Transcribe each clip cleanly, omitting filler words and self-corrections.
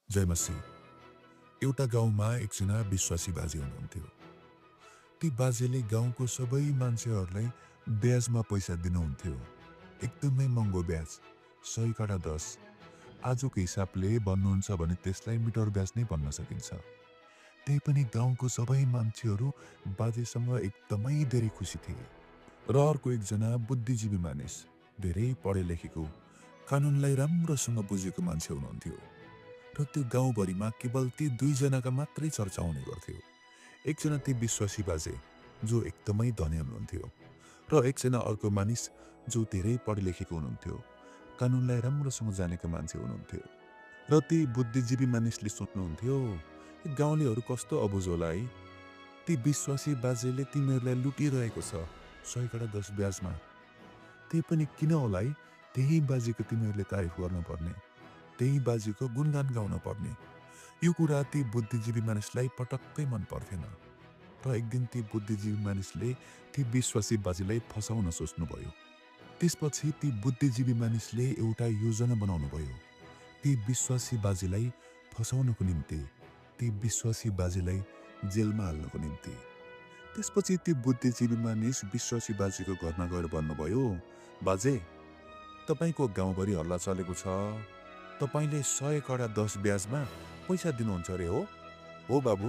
जय मसीह। एउटा गाउँमा एकजना विश्वासी बाजे हुनुहुन्थ्यो। ती बाजेले गाउँको सबै मान्छेहरूलाई ब्याजमा पैसा दिनुहुन्थ्यो। एकदमै महँगो ब्याज, 100 कडा 10। आजको हिसाबले भन्नुहुन्छ भने त्यसलाई मिटर ब्याज नै भन्न सकिन्छ। त्यही पनि गाउँको सबै मान्छेहरू बाजेसँग एकदमै धेरै खुसी थिए। र अर्को एकजना बुद्धिजीवी मानिस, धेरै पढे लेखेको, कानुनलाई राम्रोसँग बुझेको मान्छे हुनुहुन्थ्यो। र त्यो गाउँभरिमा केवल ती दुईजनाका मात्रै चर्चा हुने गर्थ्यो। एकजना ती विश्वासी बाजे जो एकदमै धनी हुनुहुन्थ्यो, र एकजना अर्को मानिस जो धेरै पढे लेखेको हुनुहुन्थ्यो, कानुनलाई राम्रोसँग जानेको मान्छे हुनुहुन्थ्यो। र ती बुद्धिजीवी मानिसले सोच्नुहुन्थ्यो, "यी गाउँलेहरू कस्तो अबुझ होला है, ती विश्वासी बाजेले तिमीहरूलाई लुटिरहेको छ 100 कडा 10 ब्याजमा। त्यही पनि किन होला है, त्यही बाजेको तिमीहरूले तारिफ गर्न पर्ने, त्यही बाजेको गुणगान गाउन पर्ने।" यो कुरा ती बुद्धिजीवी मानिसलाई पटक्कै मन पर्थेन। र एक दिन ती बुद्धिजीवी मानिसले ती विश्वासी बाजेलाई फसाउन सोच्नुभयो। त्यसपछि ती बुद्धिजीवी मानिसले एउटा योजना बनाउनु भयो। ती विश्वासी बाजेलाई फसाउनको निम्ति, ती विश्वासी बाजेलाई जेलमा हाल्नको निम्ति। त्यसपछि ती बुद्धिजीवी मानिस विश्वासी बाजेको घरमा गएर भन्नुभयो, "बाजे, तपाईको गाउँभरि हल्ला चलेको छ, तपाईले 100 कडा 10 ब्याजमा पैसा दिनुहुन्छ अरे हो?" "हो बाबु,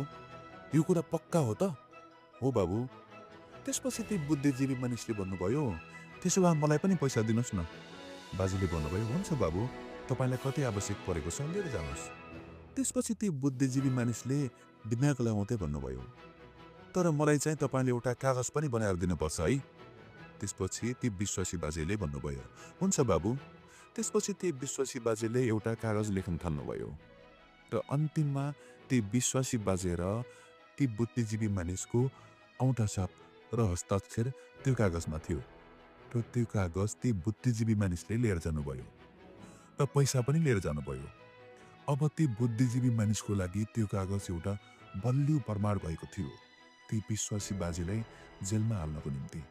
यो कुरा पक्का हो त?" "हो बाबु।" त्यसपछि ती बुद्धिजीवी मानिसले भन्नुभयो, "त्यसो भए मलाई पनि पैसा दिनुहोस् न।" बाजेले भन्नुभयो, "हुन्छ बाबु, तपाईँलाई कति आवश्यक परेको छ लिएर जानुहोस्।" त्यसपछि ती बुद्धिजीवी मानिसले दिमाग लगाउँदै भन्नुभयो, "तर मलाई चाहिँ तपाईँले एउटा कागज पनि बनाएर दिनुपर्छ है।" त्यसपछि ती विश्वासी बाजेले भन्नुभयो, "हुन्छ बाबु।" त्यसपछि ती विश्वासी बाजेले एउटा कागज लेख्न थाल्नुभयो, र अन्तिममा ती विश्वासी बाजे र ती बुद्धिजीवी मानिसको औँठाछाप र हस्ताक्षर त्यो कागजमा थियो। र त्यो कागज ती बुद्धिजीवी मानिसले लिएर जानुभयो, र पैसा पनि लिएर जानुभयो। अब ती बुद्धिजीवी मानिसको लागि त्यो कागज एउटा बलियो प्रमाण भएको थियो ती विश्वासी बाजेलाई जेलमा हाल्नको निम्ति।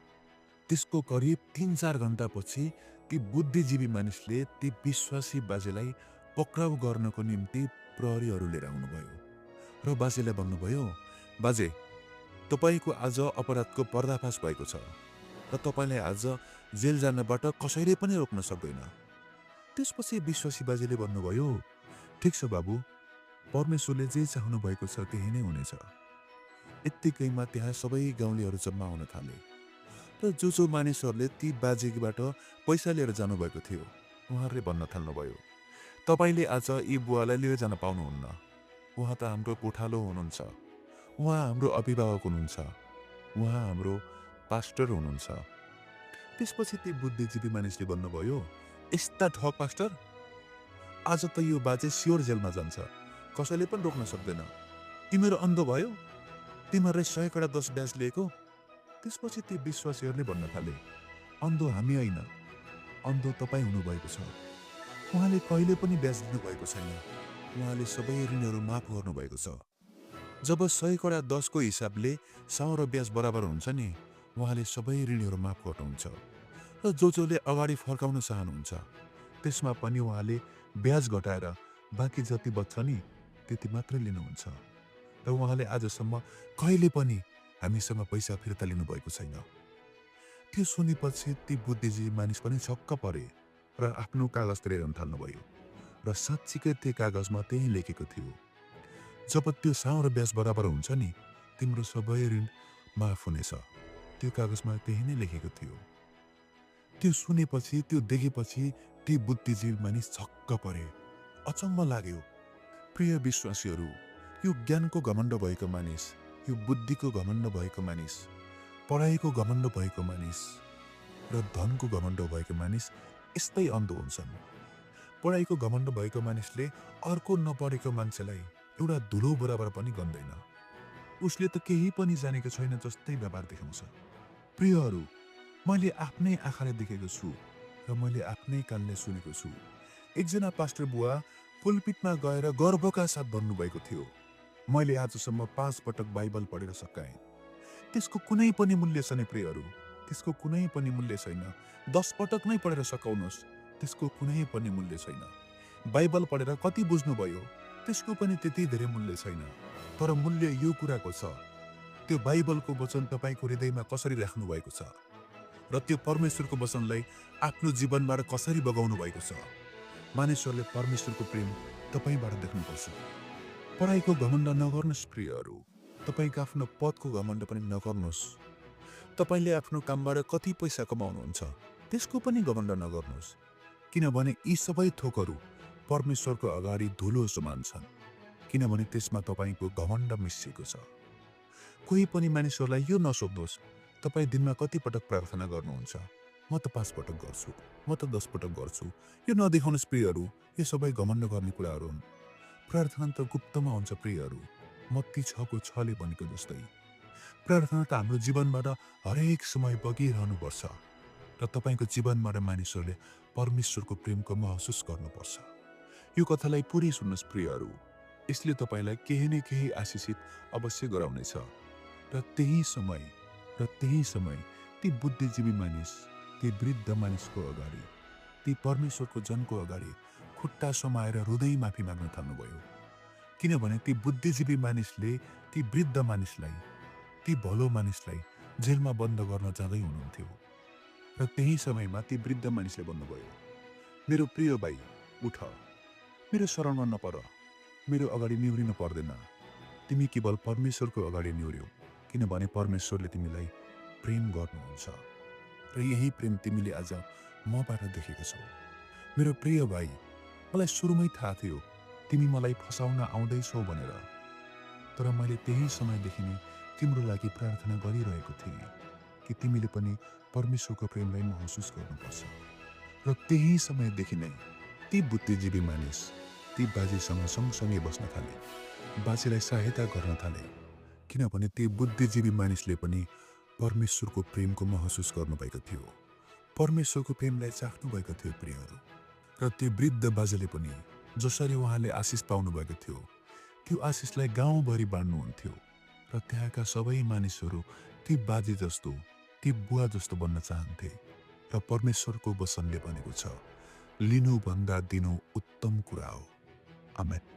त्यसको करिब 3-4 घण्टापछि ती बुद्धिजीवी मानिसले ती विश्वासी बाजेलाई पक्राउ गर्नको निम्ति प्रहरीहरू लिएर आउनुभयो, र बाजेलाई भन्नुभयो, "बाजे, तपाईको आज अपराधको पर्दाफास भएको छ, र तपाईलाई आज जेल जानबाट कसैले पनि रोक्न सक्दैन।" त्यसपछि विश्वासी बाजेले भन्नुभयो, "ठिक छ बाबु, परमेश्वरले जे चाहनु भएको छ त्यही नै हुनेछ।" यत्तिकैमा त्यहाँ सबै गाउँलेहरू जम्मा हुन थाले, र जो मानिसहरूले ती बाजेबाट पैसा लिएर जानुभएको थियो उहाँहरूले भन्न थाल्नुभयो, "तपाईले आज यी बुवालाई लिएर जान पाउनुहुन्न, उहाँ त हाम्रो गोठालो हुनुहुन्छ, उहाँ हाम्रो अभिभावक हुनुहुन्छ, उहाँ हाम्रो पास्टर हुनुहुन्छ।" त्यसपछि ती बुद्धिजीवी मानिसले भन्नुभयो, "यस्ता ठग पास्टर, आज त यो बाजे स्योर जेलमा जान्छ, कसैले पनि रोक्न सक्दैन। तिमीहरू अन्धो भयो, तिमीहरूले 100 कडा 10 ब्याज लिएको?" त्यसपछि ती विश्वासीहरूले भन्न थाले, "अन्धो हामी होइन, अन्धो तपाईँ हुनुभएको छ। उहाँले कहिले पनि ब्याज दिनुभएको छैन, उहाँले सबै ऋणहरू माफ गर्नुभएको छ। जब 100 कडा 10 को हिसाबले 100 र ब्याज बराबर हुन्छ नि, उहाँले सबै ऋणहरू माफ गर्नुहुन्छ, र जसले अगाडि फर्काउन चाहनुहुन्छ त्यसमा पनि उहाँले ब्याज घटाएर बाँकी जति बच्छ नि त्यति मात्रै लिनुहुन्छ, र उहाँले आजसम्म कहिले पनि हामीसँग पैसा फिर्ता लिनुभएको छैन।" त्यो सुनेपछि ती बुद्धिजीवी मानिस पनि छक्क परे र आफ्नो कागज हेर्न थाल्नुभयो, र साँच्चीकै त्यो कागजमा त्यही लेखेको थियो, "जब त्यो 100 र ब्याज बराबर हुन्छ नि, तिम्रो सबै ऋण माफ हुनेछ।" त्यो कागजमा त्यही नै लेखेको थियो। त्यो सुनेपछि, त्यो देखेपछि ती बुद्धिजीवी मानिस छक्क परे, अचम्म लाग्यो। प्रिय विश्वासीहरू, यो ज्ञानको घमण्ड भएको मानिस, यो बुद्धिको घमण्ड भएको मानिस, पढाइको घमण्ड भएको मानिस र धनको घमण्ड भएको मानिस यस्तै अन्धो हुन्छन्। पढाइको घमण्ड भएको मानिसले अर्को नपढेको मान्छेलाई एउटा धुलो बराबर पनि गन्दैन, उसले त केही पनि जानेको छैन जस्तै व्यवहार देखाउँछ। प्रियहरू, मैले आफ्नै आँखाले देखेको छु र मैले आफ्नै कानले सुनेको छु। एकजना पास्टर बुवा पुलपिटमा गएर गर्वका साथ भन्नुभएको थियो, "मैले आजसम्म 5 पटक बाइबल पढेर सकाएँ।" त्यसको कुनै पनि मूल्य छैन प्रियहरू, त्यसको कुनै पनि मूल्य छैन। 10 पटक नै पढेर सकाउनुहोस्, त्यसको कुनै पनि मूल्य छैन। बाइबल पढेर कति बुझ्नुभयो? त्यसको पनि त्यति धेरै मूल्य छैन। तर मूल्य यो कुराको छ, त्यो बाइबलको वचन तपाईँको हृदयमा कसरी राख्नु भएको छ र त्यो परमेश्वरको वचनलाई आफ्नो जीवनबाट कसरी बगाउनु भएको छ। मानिसहरूले परमेश्वरको प्रेम तपाईँबाट देख्नुपर्छ। पढाइको घमण्ड नगर्नुहोस् प्रियहरू, तपाईँको आफ्नो पदको घमण्ड पनि नगर्नुहोस्। तपाईँले आफ्नो कामबाट कति पैसा कमाउनुहुन्छ त्यसको पनि घमण्ड नगर्नुहोस्, किनभने यी सबै थोकहरू परमेश्वरको अगाडि धुलो समान छन्, किनभने त्यसमा तपाईँको घमण्ड मिसिएको छ। कोही पनि मानिसहरूलाई यो नसोध्नुहोस्, तपाईँ दिनमा कति पटक प्रार्थना गर्नुहुन्छ। म त 5 पटक गर्छु, म त 10 पटक गर्छु। यो नदेखाउनुहोस् प्रियहरू, यो सबै घमण्ड गर्ने कुराहरू हुन्। प्रार्थना त गुप्तमा हुन्छ प्रियहरू, मत्ती 6:6 भनेको जस्तै। प्रार्थना त हाम्रो जीवनबाट हरेक समय बगिरहनुपर्छ र तपाईँको जीवनबाट मानिसहरूले परमेश्वरको प्रेमको महसुस गर्नुपर्छ। यो कथालाई पुरै सुन्नुहोस् प्रियहरू, यसले तपाईँलाई केही न केही आशिषित अवश्य गराउनेछ। र त्यही समय ती बुद्धिजीवी मानिस, ती वृद्ध मानिसको अगाडि, ती परमेश्वरको जनको अगाडि खुट्टा समाएर रुँदै माफी माग्न थाल्नुभयो, किनभने ती बुद्धिजीवी मानिसले ती वृद्ध मानिसलाई, ती भलो मानिसलाई जेलमा बन्द गर्न जाँदै हुनुहुन्थ्यो। र त्यही समयमा ती वृद्ध मानिसले भन्नुभयो, मेरो प्रिय भाइ उठ, मेरो शरणमा नपर, मेरो अगाडि निहुरिन पर्दैन। तिमी केवल परमेश्वरको अगाडि निहुर्यौ, किनभने परमेश्वरले तिमीलाई प्रेम गर्नुहुन्छ र यही प्रेम तिमीले आज मबाट देखेको छौ। मेरो प्रिय भाइ, मलाई सुरुमै थाहा थियो तिमी मलाई फसाउन आउँदैछौ भनेर, तर मैले त्यही समयदेखि नै तिम्रो लागि प्रार्थना गरिरहेको थिएँ कि तिमीले पनि परमेश्वरको प्रेमलाई महसुस गर्नुपर्छ। र त्यही समयदेखि नै ती बुद्धिजीवी मानिस ती बाजेसँग सँगसँगै बस्न थाले, बाजेलाई सहायता गर्न थाले, किनभने ती बुद्धिजीवी मानिसले पनि परमेश्वरको प्रेमको महसुस गर्नुभएको थियो, परमेश्वरको प्रेमलाई चाख्नु भएको थियो प्रियहरू। र त्यो वृद्ध बाजेले पनि जसरी उहाँले आशिष पाउनुभएको थियो, त्यो आशिषलाई गाउँभरि बाँड्नुहुन्थ्यो र त्यहाँका सबै मानिसहरू ती बाजे जस्तो, ती बुवा जस्तो बन्न चाहन्थे। र परमेश्वरको वचनले भनेको छ, लिनुभन्दा दिनु उत्तम कुरा हो। आमेन।